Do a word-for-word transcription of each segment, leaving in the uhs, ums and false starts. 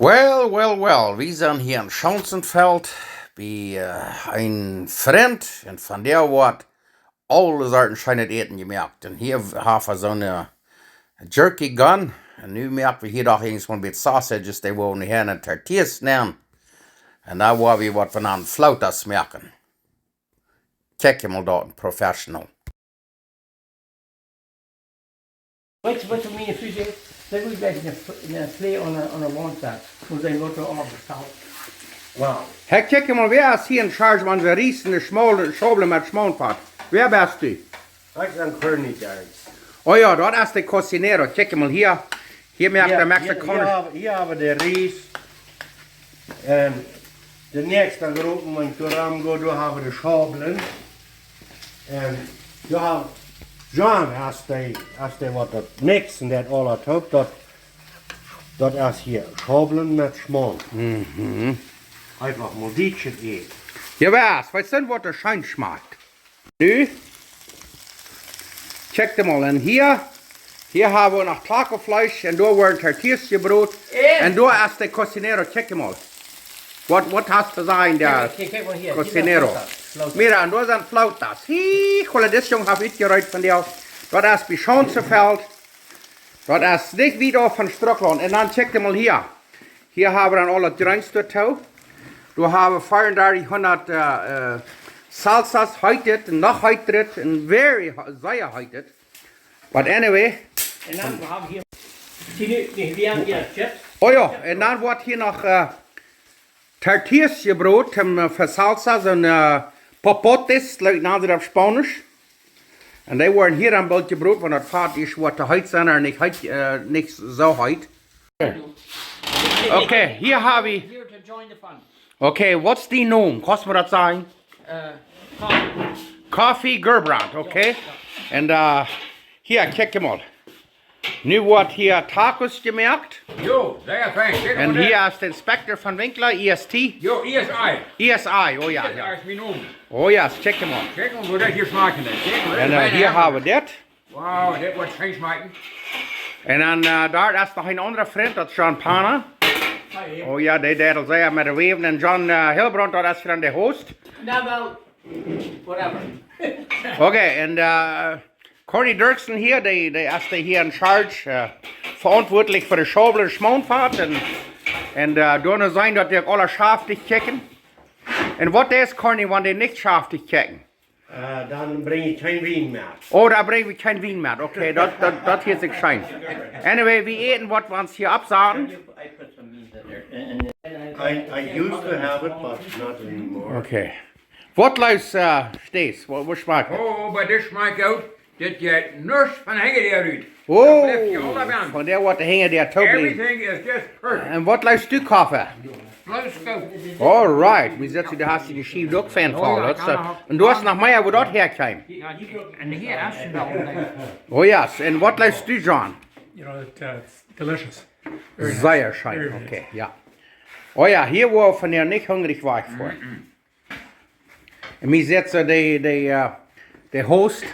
Well, well, well, wie sent hia en Schanzenfeld bie, äh, een Frint un vondoag woat aule Sorten scheenet Äten jemoakt. Un hia hab wie soone Jerky Gun. Un nu moak wie hia doch eent von bät sausages, dee woa wie hia en tortillas nämen. Un dan woa wie waut von aun flautas moaken. Check him out, een professional. Weetst du waut mien Fru sajcht? See well jlikj een, een Flea aun de, aun de Waunt saten. Mott sennen waut doa opp steit. Wow. Hey, check mol, wäa es hia en charge von de Ries un de Schmaun, Schaublen met Schmaunfat? Wäa best du? Ekj sie Corny Derks. Oh jo, daut es de cocinero. Check mol hia. Hia moakt de Mexikauna. Hia, hia hab wie de Ries. Un de näakjste Grupp, wan ekj doa rom go, doa hab wie de Schaublen. Un doa hab, John, aus dee, aus dee waut daut mixen deit, aula toop, daut, daut es hia Schaublen met Schmaun. Mhm. Eefach mol dietschet äten. Jo, waut, waut sent waut doa scheen schmakjt. Nu, check mol. Un hia, hia hab wie noch Tacofleesch un doa woaren tortillas jebrot. Eh. Un doa es de cocinero, check mol. Waut, waut hast du to sajen, de cocinero? Kjikj, kjikj, kjikj mol hia, hia flautas, flautas. Mira, un doa sent flautas. Hie, Kolla, dis Jung haft utjereit vondoag. Daut es bie Schanzenfeld. Daut es nich wiet auf von Strucklaunt. Un dan check mol hia. Hia hab wie dan aul daut Jreens doatoo. Doa hab wie fief un dartich hundat, äh, äh, salsas, heated, noch heated, un very he-, sea heated. But anyway. Un dan, wie haben hia, see nu, wie, wie haben hia Chips. Oh jo, un dan woat hia noch, äh, tortillas jebrot, ähm, fa salsas un, äh, popotes, like, nanen see daut opp Spaunisch. Un dee woaren hia een bät jebrot, wan daut Fat es waut too heet sent, ooda nich heet, äh, nich soo heet. Okay, hia hab wie. Here to join the fun. Okay, waut es dien Nomen? Kaust mie daut sajen? Äh, Coffee. Coffee Gerbrand, okay. Jo, jo. Un, äh, hia, kjikj mol. Nu woat hia Tacos jemoakt. Jo, sea fein. Kjikj mol. Un hia es de Inspektor von Winkler, E S T. Jo, E S I. E S I, oh jo, jo. E S I es mien Nomen. Oh jo, kjikj mol. Kjikj mol, woo daut hia schmakjt. Kjikj mol, un, äh, hia hab wie dit. Wow, dit woat scheen schmakjen. Un dan, äh, doa es noch een aundra Frint, daut es John Pana. Hi. Oh jo, dee deit aul sea met de Wäwen. Un John, äh, Hilbrand, daut es dan de Host. Na well, whatever. Okay, un, äh, Corny Dirksen hia, dee, dee es dee hia in charge, äh, veauntwuatlich fa de Schaublen un Schmaunfat. Un, un, äh, doa nu seenen daut dee uk aula schaftich kjikjen. Un waut es, Corny, wan dee nich schaftich kjikjen? Äh, dan brinj ekj kjeen Wien met. Oh, dan brinj wie kjeen Wien met. Okay, daut, daut, daut hieet sikj scheen. Anyway, wie äten waut wie ons hia oppsaten. I, I used to have it, but not anymore. Okay. Waut leefst, äh, Stees? Waut, waut schmakjt et? Oh, oba dit schmakjt goot. Dit jeit nuscht von hinjadäa rut. Oh, daut blift hia aula bie. Von doa woat de hinjadäa too bliewen. Everything is just perfect. Un waut leefst du, Koffe? Bloos goot. All right. Wie sitst du, du hast de Schiew uk fein voll. Oh jo, daut, äh, un du hast noch mea, wua daut häakjeem. Jo, hia, un hia es noch. Oh yes. Un waut leefst du, John? You know, it, uh, it's delicious. Very nice. Sea scheen. Very nice. Okay, jo. Oh jo, hia woa wie von hia nich hungrich wajchfoaren. Mm-mm. Un wie sent soo de, de, äh, de Host,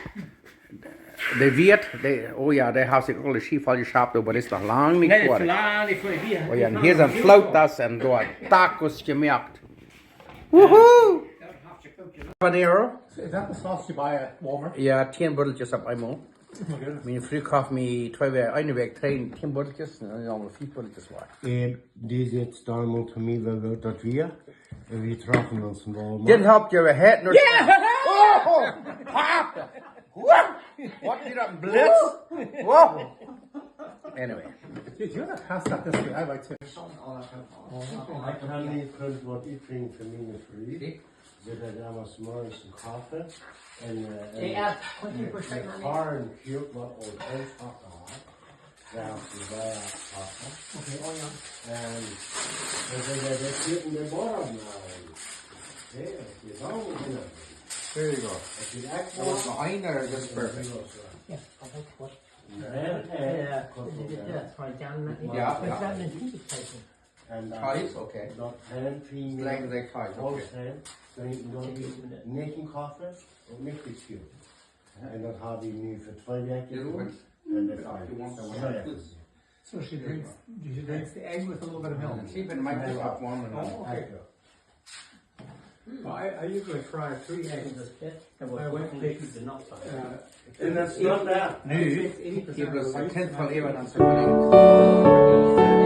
de Wieet, de, oh jo, dee haft sikj aul de Schiew voll jeschaft, oba daut es noch lang nich foadich. Nä, daut es lang nich foadich. Oh jo, un hia sent flautas un doa Tacos jemoakt. Woohoo! Habanero. Is that the sauce you buy at Walmart? Jo, tieen Buttelkjes opp eemol. Oh my goodness. Miene Fru koft mie twee Wäakj, eene Wäakj dree, tieen Buttelkjes un dan aul fief Buttelkjes wajch. Un dee säd dan mol to mie, woo daut wia. Un wie troffen ons en Walmart. Didn't help your head, nor. Yeah! Oh, oh, pop! What? Waut, wia daut een Blitz? Whoa! Anyway. Dude, you gotta pass that this way. I like to. Ekj hab nich kunt waut utbrinjen fa miene Fru. See, daut domols morjes een Koffe. Un, äh, un, un Corn Cube, waut ons Host haud jehaut. Daut es sea Koffe. Okay, oh jo. Un, un see, daut, daut jeit en de Bodem. Okay, daut jeit aul. There you go. Daut jeit ekt. That was behind there, that's perfect. Yes, I think what. Jo, jo. Ties, okay. Ties, okay. Lekker, lekker ties, okay. Nich een Koffe un nich too väl. Un daut hab ekj nu fa twee Wäakj jedonen. Un daut jeit sea goot. So she drinks, she drinks the egg with a little bit of milk. She been microwave warm and Oh, okay. Well, I, I usually fry three eggs. My wife takes, uh, And that's not bad. Nu, hia bloos een Tenn voll Ewa dan zu brinjen.